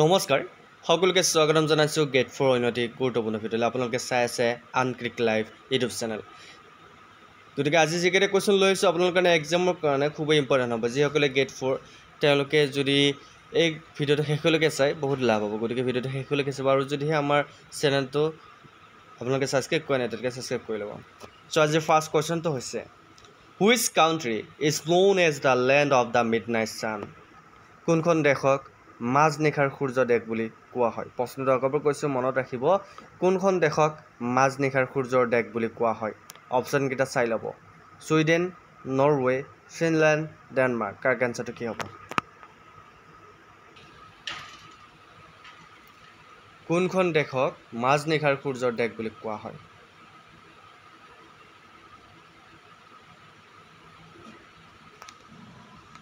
নমস্কাৰ সকলোকে স্বাগতম জনাইছোঁ গেট ফ'ৰ অন্য এটি গুৰুত্বপূৰ্ণ ভিডিঅ'লৈ। আপোনালোকে চাই আছে আনক্লিক লাইভ ইউটিউব চেনেল। গতিকে আজি যিকেইটা কুৱেশ্যন লৈ আহিছোঁ আপোনালোকৰ কাৰণে এক্সামৰ কাৰণে খুবেই ইম্পৰ্টেণ্ট হ'ব। যিসকলে গেট ফ'ৰ তেওঁলোকে যদি এই ভিডিঅ'টো শেষলৈকে চাই বহুত লাভ হ'ব। গতিকে ভিডিঅ'টো শেষলৈকে চাব আৰু যদিহে আমাৰ চেনেলটো আপোনালোকে ছাবস্ক্ৰাইব কৰা নাই তেতিয়াহ'লে ছাবস্ক্ৰাইব কৰি ল'ব। চ' আজিৰ ফাৰ্ষ্ট কুৱেশ্যনটো হৈছে which country is known as the land of the midnight sun? কোনখন দেশক মাজনিশাৰ সূৰ্য দেশ বুলি কোৱা হয়? প্ৰশ্নটো আকৌ কৈছোঁ, মনত ৰাখিব, কোনখন দেশক মাজনিশাৰ সূৰ্যৰ দেশ বুলি কোৱা হয়? অপশ্যনকেইটা চাই ল'ব, Sweden, Norway, Finland, Denmark. Correct এনচাৰটো কি হ'ব? কোনখন দেশক মাজনিশাৰ সূৰ্যৰ দেশ বুলি কোৱা হয়?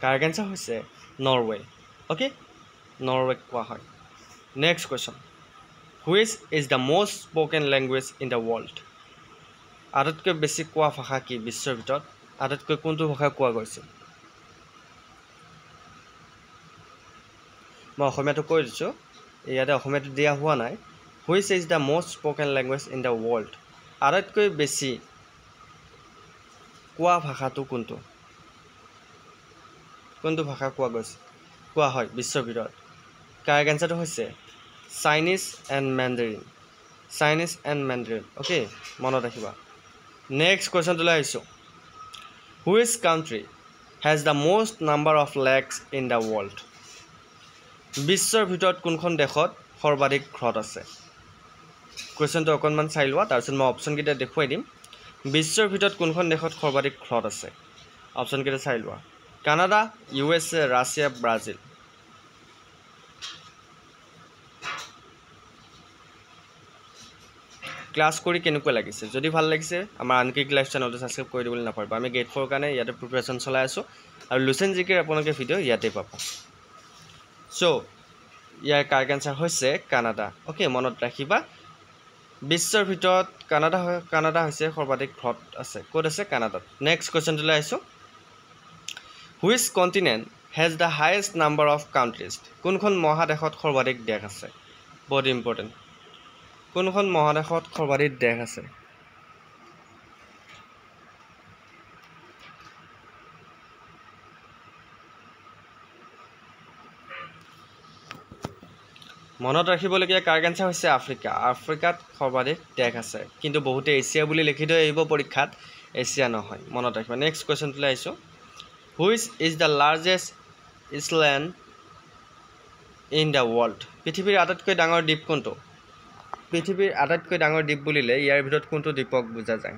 কাৰেক্ট এনচাৰ হৈছে নৰৱে। অ'কে, নৰৱেক কোৱা হয়। Next question, which is the most spoken language in the world? আটাইতকৈ বেছি কোৱা ভাষা কি বিশ্বৰ ভিতৰত? আটাইতকৈ কোনটো ভাষা কোৱা গৈছে? মই অসমীয়াটো কৈ দিছোঁ, ইয়াতে অসমীয়াটো দিয়া হোৱা নাই। Which is the most spoken language in the world? আটাইতকৈ বেছি কোৱা ভাষাটো কোনটো? কোনটো ভাষা কোৱা গৈছে, কোৱা হয় বিশ্বৰ ভিতৰত? কাৰেক্ট এনচাৰটো হৈছে Chinese and Mandarin. Chinese and Mandarin. Okay, মনত ৰাখিবা। নেক্সট কুৱেশ্যনটোলৈ আহিছোঁ, which country has the most number of lakes in the world? বিশ্বৰ ভিতৰত কোনখন দেশত সৰ্বাধিক হ্ৰদ আছে? কুৱেশ্যনটো অকণমান চাই লোৱা, তাৰপিছত মই অপশ্যনকেইটা দেখুৱাই দিম। বিশ্বৰ ভিতৰত কোনখন দেশত সৰ্বাধিক হ্ৰদ আছে? অপশ্যনকেইটা চাই লোৱা, Canada, U S A, Russia, Brazil. Class কৰি কেনেকুৱা লাগিছে? যদি ভাল লাগিছে আমাৰ আনক্লিক লাইভ চেনেলটো ছাবস্ক্ৰাইব কৰি দিবলৈ নাপাহৰিব। আমি গেট ফ'ৰ কাৰণে ইয়াতে প্ৰিপেৰেশ্যন চলাই আছোঁ আৰু লুচেন জিকেৰ আপোনালোকে ভিডিঅ' ইয়াতে পাব। চ' ইয়াৰ কাৰেক্ট এনচাৰ হৈছে কানাডা। অ'কে, মনত ৰাখিবা, বিশ্বৰ ভিতৰত কানাডা হৈছে সৰ্বাধিক হ্ৰদ আছে। ক'ত আছে? কানাডাত। নেক্সট কুৱেশ্যনটোলৈ আহিছোঁ, which continent has the highest number of countries? কোনখন মহাদেশত সৰ্বাধিক দেশ আছে? বহুত ইম্পৰ্টেণ্ট। কোনখন মহাদেশত সৰ্বাধিক দেশ আছে? মনত ৰাখিবলগীয়া কাৰেক্ট এনচাৰ হৈছে আফ্ৰিকা। আফ্ৰিকাত সৰ্বাধিক দেশ আছে, কিন্তু বহুতে এছিয়া বুলি লিখি থৈ আহিব পৰীক্ষাত, এছিয়া নহয়, মনত ৰাখিব। নেক্সট কুৱেশ্যনটোলৈ আহিছোঁ, which is the largest island in the world? পৃথিৱীৰ আটাইতকৈ ডাঙৰ দ্বীপ কোনটো? পৃথিৱীৰ আটাইতকৈ ডাঙৰ দ্বীপ বুলিলে ইয়াৰ ভিতৰত কোনটো দ্বীপক বুজা যায়?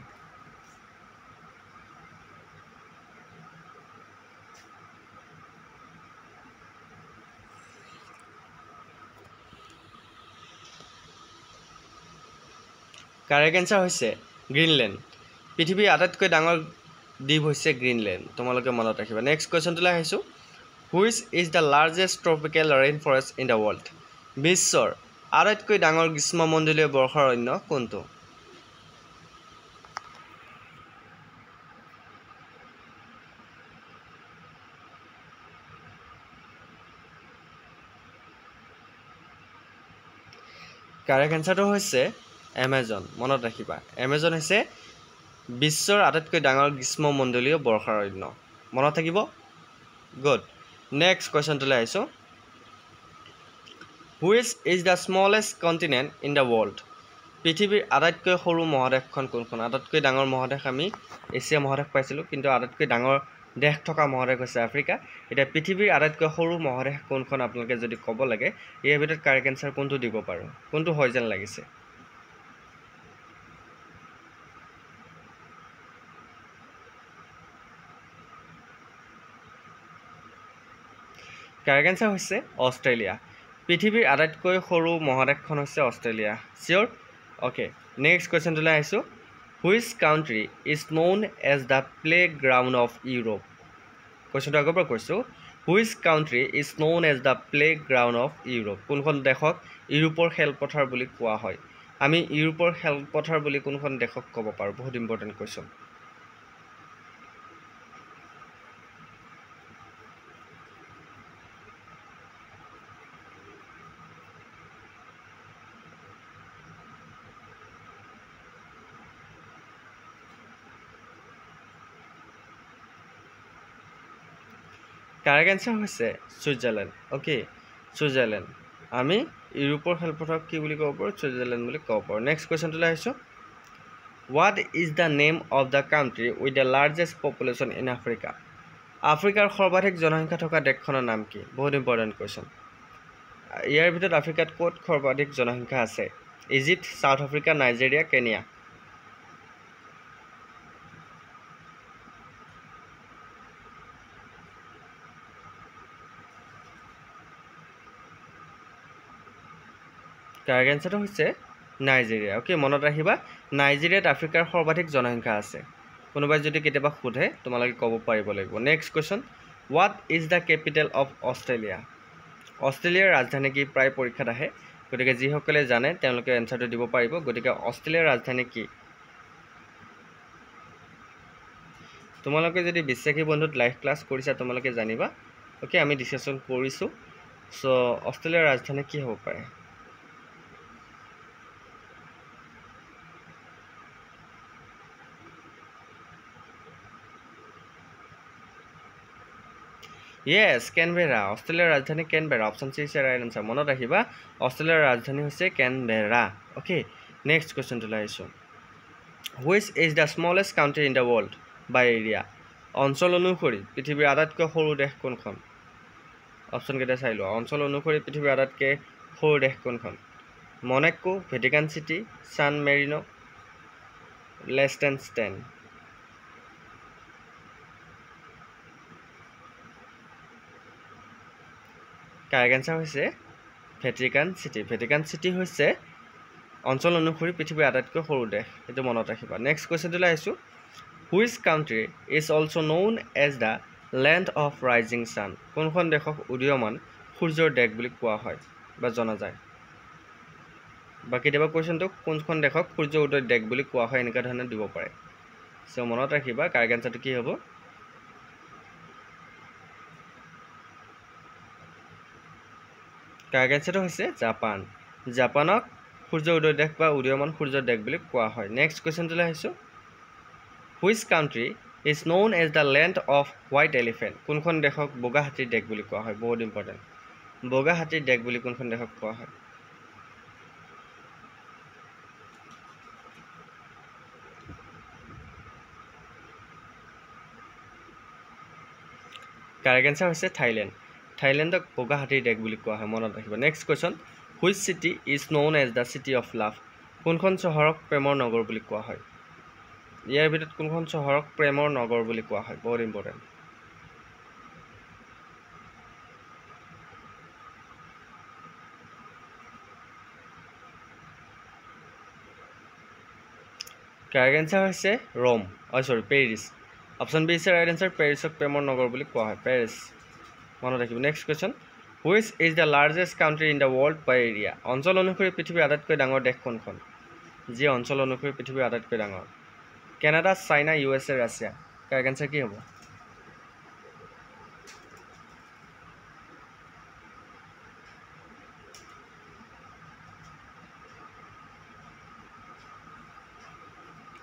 কাৰেক্ট এনচাৰ হৈছে গ্ৰীণলেণ্ড। পৃথিৱীৰ আটাইতকৈ ডাঙৰ দ্বীপ হৈছে গ্ৰীণলেণ্ড, তোমালোকে মনত ৰাখিবা। নেক্সট কুৱেশ্যনটোলৈ আহিছোঁ, which is the largest tropical rain forest in the world? বিশ্বৰ আটাইতকৈ ডাঙৰ গ্ৰীষ্মমণ্ডলীয় বৰ্ষাৰণ্য কোনটো? কাৰেক্ট এনচাৰটো হৈছে এমেজন, মনত ৰাখিবা। এমেজন হৈছে বিশ্বৰ আটাইতকৈ ডাঙৰ গ্ৰীষ্মমণ্ডলীয় বৰ্ষাৰণ্য, মনত থাকিব। গুড। নেক্সট কুৱেশ্যনটোলৈ আহিছোঁ, which is the smallest continent in the world? পৃথিৱীৰ আটাইতকৈ সৰু মহাদেশখন কোনখন? আটাইতকৈ ডাঙৰ মহাদেশ আমি এছিয়া মহাদেশ পাইছিলোঁ, কিন্তু আটাইতকৈ ডাঙৰ দেশ থকা মহাদেশ হৈছে আফ্ৰিকা। এতিয়া পৃথিৱীৰ আটাইতকৈ সৰু মহাদেশ কোনখন আপোনালোকে যদি ক'ব লাগে, ইয়াৰ ভিতৰত কাৰেক্ট এনচাৰ কোনটো দিব পাৰোঁ, কোনটো হয় যেন লাগিছে? কাৰেক্ট এনচাৰ হৈছে অষ্ট্ৰেলিয়া। পৃথিৱীৰ আটাইতকৈ সৰু মহাদেশখন হৈছে অষ্ট্ৰেলিয়া। চিয়'ৰ? অ'কে, নেক্সট কুৱেশ্যনটোলৈ আহিছোঁ, which country is known as the playground of Europe? কুৱেশ্যনটো আগৰ পৰা কৈছোঁ, which country is known as the playground of Europe? কোনখন দেশক ইউৰোপৰ খেলপথাৰ বুলি কোৱা হয়? আমি ইউৰোপৰ খেলপথাৰ বুলি কোনখন দেশক ক'ব পাৰোঁ? বহুত ইম্পৰ্টেণ্ট কুৱেশ্যন। কাৰেক্ট এনচাৰ হৈছে ছুইজাৰলেণ্ড। Okay, Switzerland. আমি ইউৰোপৰ খেলপথাৰক কি বুলি ক'ব পাৰোঁ? ছুইজাৰলেণ্ড বুলি ক'ব পাৰোঁ। নেক্সট কুৱেশ্যনটোলৈ আহিছোঁ। What is the name of the country with the largest population in Africa? আফ্ৰিকাৰ সৰ্বাধিক জনসংখ্যা থকা দেশখনৰ নাম কি? বহুত ইম্পৰ্টেণ্ট কুৱেশ্যন। ইয়াৰ ভিতৰত আফ্ৰিকাত ক'ত সৰ্বাধিক জনসংখ্যা আছে? Egypt, South Africa, Nigeria, Kenya. Correct এনচাৰটো হৈছে নাইজেৰিয়া। অ'কে, মনত ৰাখিবা নাইজেৰিয়াত আফ্ৰিকাৰ সৰ্বাধিক জনসংখ্যা আছে। কোনোবাই যদি কেতিয়াবা সোধে তোমালোকে ক'ব পাৰিব লাগিব। Next question, what is the capital of Australia? অষ্ট্ৰেলিয়াৰ ৰাজধানী কি? প্ৰায় পৰীক্ষাত আহে, গতিকে যিসকলে জানে তেওঁলোকে এনচাৰটো দিব পাৰিব। গতিকে অষ্ট্ৰেলিয়াৰ ৰাজধানী কি? তোমালোকে যদি বিশ্বাসী বন্ধুত লাইভ ক্লাছ কৰিছা তোমালোকে জানিবা। অ'কে, আমি ডিছকাশ্যন কৰিছোঁ। চ' অষ্ট্ৰেলিয়াৰ ৰাজধানী কি হ'ব পাৰে? য়েছ, কেনবেৰা। অষ্ট্ৰেলিয়াৰ ৰাজধানী কেনবেৰা। অপশ্যন চি হৈছে ৰাইট আনচাৰ। মনত ৰাখিবা অষ্ট্ৰেলিয়াৰ ৰাজধানী হৈছে কেনবেৰা। অ'কে, নেক্সট কুৱেশ্যনটোলৈ আহিছোঁ। Which is the smallest country in the world by area? অঞ্চল অনুসৰি পৃথিৱীৰ আটাইতকৈ সৰু দেশ কোনখন? অপশ্যনকেইটা চাই লোৱা। অঞ্চল অনুসৰি পৃথিৱীৰ আটাইতকৈ সৰু দেশ কোনখন? Monaco, Vatican City, San Marino, Liechtenstein. Correct answer হৈছে ভেটিকান চিটি। ভেটিকান চিটি হৈছে অঞ্চল অনুসৰি পৃথিৱীৰ আটাইতকৈ সৰু দেশ, সেইটো মনত ৰাখিবা। নেক্সট কুৱেশ্যনটোলৈ আহিছোঁ। Which country is also known as the land of rising sun? কোনখন দেশক উদীয়মান সূৰ্যৰ দেশ বুলি কোৱা হয় বা জনা যায়? বা কেতিয়াবা কুৱেশ্যনটো কোনখন দেশক সূৰ্য উদয় দেশ বুলি কোৱা হয় এনেকুৱা ধৰণে দিব পাৰে। চ' মনত ৰাখিবা কাৰেক্ট এনচাৰটো কি হ'ব? কাৰেক্ট এনচাৰটো হৈছে জাপান। জাপানক সূৰ্য উদয় দেশ বা উদীয়মান সূৰ্যৰ দেশ বুলি কোৱা হয়। নেক্সট কুৱেশ্যনটোলৈ আহিছোঁ। Which country is known as the land of white elephant? কোনখন দেশক বগা হাতীৰ দেশ বুলি কোৱা হয়? বহুত ইম্পৰ্টেণ্ট। বগা হাতীৰ দেশ বুলি কোনখন দেশক কোৱা হয়? কাৰেক্ট এনচাৰ হৈছে থাইলেণ্ড। থাইলেণ্ডক বগা হাতীৰ দেশ বুলি কোৱা হয়, মনত ৰাখিব। Next question, which city is known as the city of love? কোনখন চহৰক প্ৰেমৰ নগৰ বুলি কোৱা হয়? ইয়াৰ ভিতৰত কোনখন চহৰক প্ৰেমৰ নগৰ বুলি কোৱা হয়? বহুত ইম্পৰ্টেণ্ট। কাৰেক্ট এনচাৰ হৈছে ৰোম, চৰি পেৰিছ। অপশ্যন বি হৈছে ৰাইট এনচাৰ। পেৰিছক প্ৰেমৰ নগৰ বুলি কোৱা হয়, পেৰিছ, মনত ৰাখিব। Next question, which is the largest country in the world by area? অঞ্চল অনুসৰি পৃথিৱীৰ আটাইতকৈ ডাঙৰ দেশ কোনখন? যি অঞ্চল অনুসৰি পৃথিৱীৰ আটাইতকৈ ডাঙৰ? Canada, China, U S A, Russia. Correct answer কি হ'ব?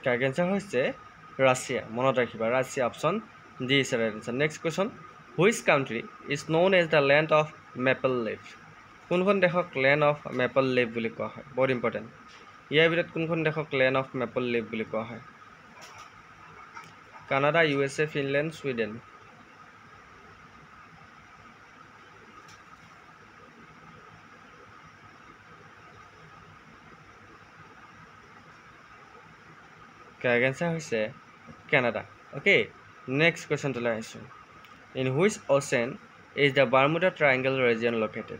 কাৰেক্ট এনচাৰ হৈছে ৰাছিয়া, মনত ৰাখিবা Russia. Option D is right answer. Next question, which country is known as the land of maple leaf? কোনখন দেশক লেণ্ড অফ মেপল লিফ বুলি কোৱা হয়? বহুত ইম্পৰ্টেণ্ট। ইয়াৰ ভিতৰত কোনখন দেশক লেণ্ড অফ মেপল লিফ বুলি কোৱা হয়? Canada, U S A, Finland, Sweden. Correct answer হৈছে কানাডা। অ'কে, নেক্সট কুৱেশ্যনটোলৈ আহিছোঁ। In which ocean is the Bermuda Triangle region located?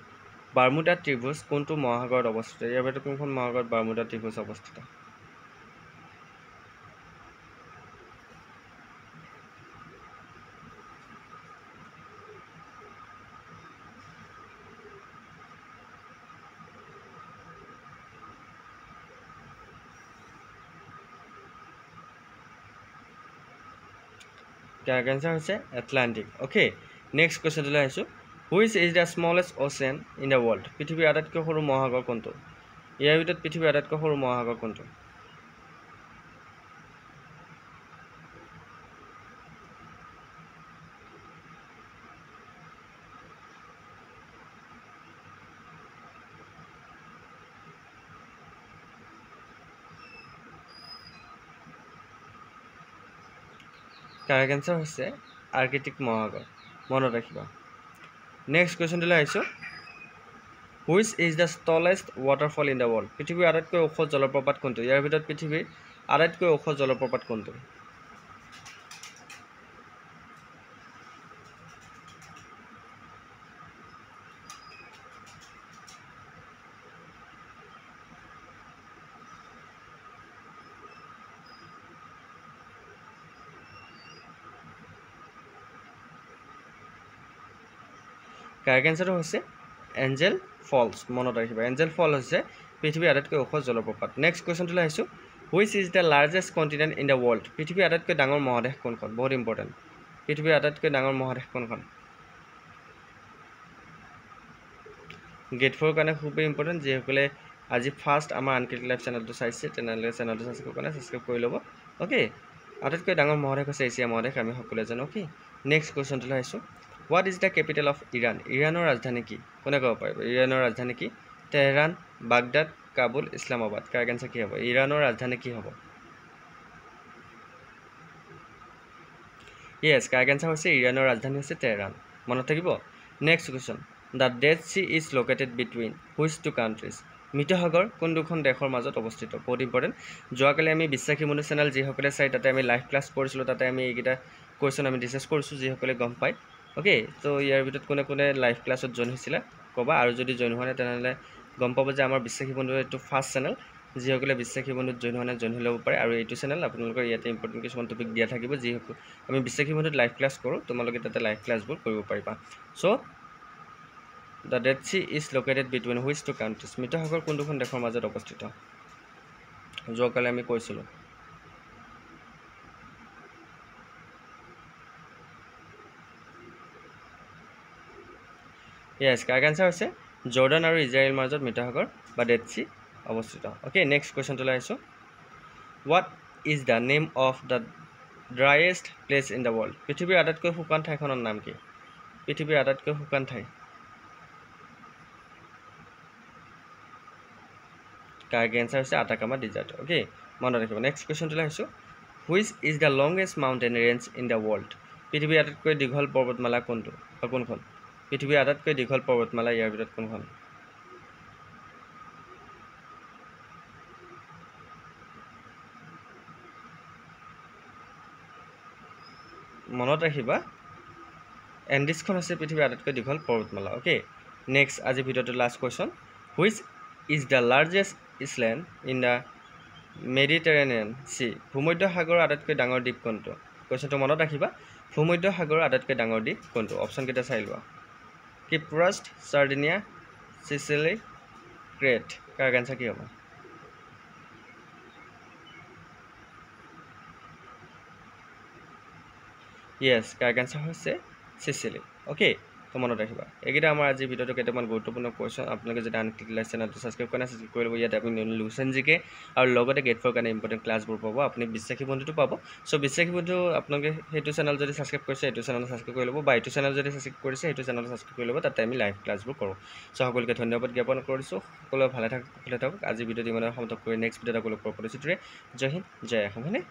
Bermuda ত্ৰিভুজ কোনটো মহাসাগৰত অৱস্থিত? ইয়াৰ ভিতৰত কোনখন মহাসাগৰত বাৰ্মুডা ত্ৰিভুজ অৱস্থিত? কাৰেক্ট এনচাৰ হৈছে এটলাণ্টিক। অ'কে, নেক্সট কুৱেশ্যনটোলৈ আহিছোঁ। Which is the smallest ocean in the world? পৃথিৱীৰ আটাইতকৈ সৰু মহাসাগৰ কোনটো? ইয়াৰ ভিতৰত পৃথিৱীৰ আটাইতকৈ সৰু মহাসাগৰ কোনটো? কাৰেক্ট এনচাৰ হৈছে আৰ্কটিক মহাসাগৰ, মনত ৰাখিবা। নেক্সট কুৱেশ্যনটোলৈ আহিছোঁ। Which is the tallest waterfall in the world? পৃথিৱীৰ আটাইতকৈ ওখ জলপ্ৰপাত কোনটো? ইয়াৰ ভিতৰত পৃথিৱীৰ আটাইতকৈ ওখ জলপ্ৰপাত কোনটো? কাৰেক্ট এনচাৰটো হৈছে এঞ্জেল ফলছ, মনত ৰাখিবা। এঞ্জেল ফল হৈছে পৃথিৱীৰ আটাইতকৈ ওখ জলপ্ৰপাত। নেক্সট কুৱেশ্যনটোলৈ আহিছোঁ। Which is the largest continent in the world? পৃথিৱীৰ আটাইতকৈ ডাঙৰ মহাদেশ কোনখন? বহুত ইম্পৰ্টেণ্ট। পৃথিৱীৰ আটাইতকৈ ডাঙৰ মহাদেশ কোনখন? গ্ৰেড ফ'ৰৰ কাৰণে খুবেই ইম্পৰ্টেণ্ট। যিসকলে আজি ফাৰ্ষ্ট আমাৰ আনক্ৰিটিক লাইফ চেনেলটো চাইছে, তেনেহ'লে চেনেলটো ছাবস্ক্ৰাইব কৰা নাই, ছাবস্ক্ৰাইব কৰি ল'ব। অ'কে, আটাইতকৈ ডাঙৰ মহাদেশ হৈছে এছিয়া মহাদেশ, আমি সকলোৱে জানো। অ'কে, নেক্সট কুৱেশ্যনটোলৈ আহিছোঁ। What is the capital of Iran? ইৰাণৰ ৰাজধানী কি? কোনে ক'ব পাৰিব? ইৰাণৰ ৰাজধানী কি? Tehran, Baghdad, Kabul, Islamabad. Correct answer কি হ'ব? ইৰাণৰ ৰাজধানী কি হ'ব? য়েছ, কাৰেক্ট এনচাৰ হৈছে ইৰাণৰ ৰাজধানী হৈছে তেহৰান, মনত থাকিব। Next question, the Dead Sea is located between which two countries? মৃত সাগৰ কোন দুখন দেশৰ মাজত অৱস্থিত? বহুত ইম্পৰ্টেণ্ট। যোৱাকালি আমি বিশ্বাসী বন্ধু চেনেল যিসকলে চাই তাতে আমি লাইভ ক্লাছ কৰিছিলোঁ, তাতে আমি এইকেইটা কুৱেশ্যন আমি ডিছকাছ কৰিছোঁ, যিসকলে গম পায়। অ'কে, ত' ইয়াৰ ভিতৰত কোনে কোনে লাইভ ক্লাছত জইন হৈছিলে ক'বা, আৰু যদি জইন হোৱা নাই তেনেহ'লে গম পাব যে আমাৰ বিশ্বাসী বন্ধু এইটো ফাৰ্ষ্ট চেনেল। যিসকলে বিশ্বাসী বন্ধুত জইন হোৱা নাই জইন হৈ ল'ব পাৰে। আৰু এইটো চেনেল আপোনালোকৰ ইয়াতে ইম্পৰ্টেণ্ট কিছুমান টপিক দিয়া থাকিব। যিসকল আমি বিশ্বাসী বন্ধুত লাইভ ক্লাছ কৰোঁ, তোমালোকে তাতে লাইভ ক্লাছবোৰ কৰিব পাৰিবা। So the Dead Sea is located between which two countries? মৃত সাগৰ কোন দুখন দেশৰ মাজত অৱস্থিত? যোৱাকালি আমি কৈছিলোঁ। য়েছ, কাৰেক্ট এনচাৰ হৈছে জৰ্ডান আৰু ইজৰাইলৰ মাজত মৃত সাগৰ বা ডেড চি অৱস্থিত। অ'কে, নেক্সট কুৱেশ্যনটোলৈ আহিছোঁ। What is the name of the driest place in the world? পৃথিৱীৰ আটাইতকৈ শুকান ঠাইখনৰ নাম কি? পৃথিৱীৰ আটাইতকৈ শুকান ঠাই? কাৰেক্ট এনচাৰ হৈছে আটাকামা ডিজাৰ্ট। অ'কে, মনত ৰাখিব। নেক্সট কুৱেশ্যনটোলৈ আহিছোঁ। Which is the longest mountain range in the world? পৃথিৱীৰ আটাইতকৈ দীঘল পৰ্বতমালা কোনটো বা কোনখন? পৃথিৱীৰ আটাইতকৈ দীঘল পৰ্বতমালা ইয়াৰ ভিতৰত কোনখন? মনত ৰাখিবা, এণ্ডিছখন হৈছে পৃথিৱীৰ আটাইতকৈ দীঘল পৰ্বতমালা। অ'কে, নেক্সট আজি ভিডিঅ'টোৰ last question. Which is the largest island in the Mediterranean Sea? ভূমধ্য সাগৰৰ আটাইতকৈ ডাঙৰ দ্বীপ কোনটো? কুৱেশ্যনটো মনত ৰাখিবা, ভূমধ্য সাগৰৰ আটাইতকৈ ডাঙৰ দ্বীপ কোনটো? অপশ্যনকেইটা চাই লোৱা। Cyprus, Sardinia, Sicily, Crete. Correct answer কি হ'ব? য়েছ, কাৰেক্ট এনচাৰ হৈছে চিচিলি। অ'কে, তো মনত ৰাখিবা। এইকেইটা আমাৰ আজিৰ ভিডিঅ'টো কেইটামান গুৰুত্বপূৰ্ণ কুৱেশ্যন। আপোনালোকে যদি আনক্লিক লাইক চেনেলটো ছাবস্ক্ৰাইব কৰা নাই, ছাবস্ক্ৰাইব কৰি ল'ব। ইয়াতে আপুনি লুচেন জিকে আৰু লগতে গেট ফৰ কাৰণে ইম্পৰ্টেণ্ট ক্লাছবোৰ পাব, আপুনি বিশ্বাসী বন্ধুটো পাব। চ' বিশ্বাসী বন্ধু আপোনালোকে সেইটো চেনেল যদি ছাবস্ক্ৰাইব কৰিছে সেইটো চেনেল ছাবস্ক্ৰাইব কৰি ল'ব, বা এইটো চেনেল যদি ছাবস্ক্ৰাইব কৰিছে সেইটো চেনেল ছাবস্ক্ৰাইব কৰি ল'ব। তাতে আমি লাইভ ক্লাছবোৰ কৰোঁ। চ' সকলোকে ধন্যবাদ জ্ঞাপন কৰিছোঁ। সকলোৱে ভালে থাকক, কুশলে থাকক। আজি ভিডিঅ'টো ইমানে সমাপ্ত কৰি নেক্সট ভিডিঅ'ত আকৌ লগ পোৱাৰ প্ৰতিশ্ৰুতিৰে জয় হিন্দ, জয় অসম। হয়নে?